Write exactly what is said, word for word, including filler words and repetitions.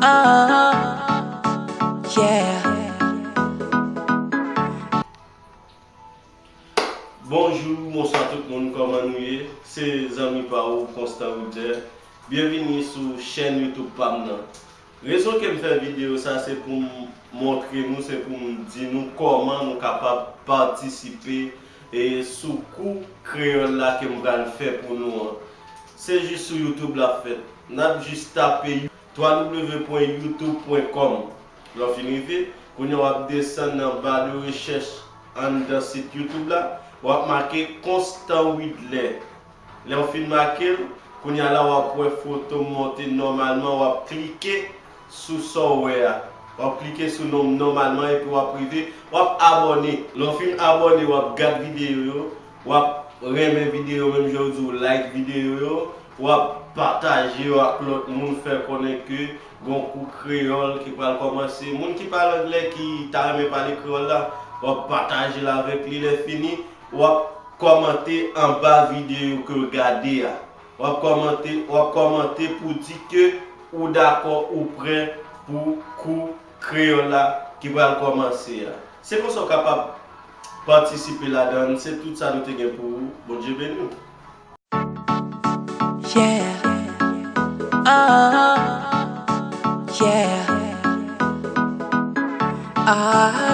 Ah, yeah. Bonjou, bonswa tout moun, kòman nou ye? Se zanmi pa ou, Constant Wilder. Byenvini sou chèn YouTube pa m nan. Rezon ke m fè videyo sa, se pou m montre nou, se pou m di nou kòman nou kapab patisipe e sou kou kreyòl la ke m pral fè pou nou an. Se jis sou YouTube l ap fèt. N ap jis tape www pwen youtube pwen kòm. Lè w fin rive, kounye a w ap desann nan ba de rechèch anndan sit YouTube la, w ap make Constant Widler. Lè w fin make l, kounye a la w ap wè foto m monte nòmalman, w ap klike sou sa w wè a. W ap klike sou non m nòmalman epi w ap rive, w ap abòne. Lè w fin abòne, w ap gad videyo yo, w ap renmen videyo, menm jan yo di w like videyo yo, w ap pataje yo ak lòt moun, fè konnen ke gen yon kou kreyòl ki pral kòmanse. Moun ki pale anglè, ki ta renmen pale kreyòl la, w ap pataje l avèk li. Lè fini, w ap kòmante anba videyo ke w gade a. W ap kòmante, w ap kòmante pou di ke ou dakò, ou prè pou kou kreyòl la ki pral kòmanse a. Se konsa w kapab patisipe ladan l. Se tout sa nou te gen pou ou. Bondye beni w. Yeah. Ah, yeah. Ah.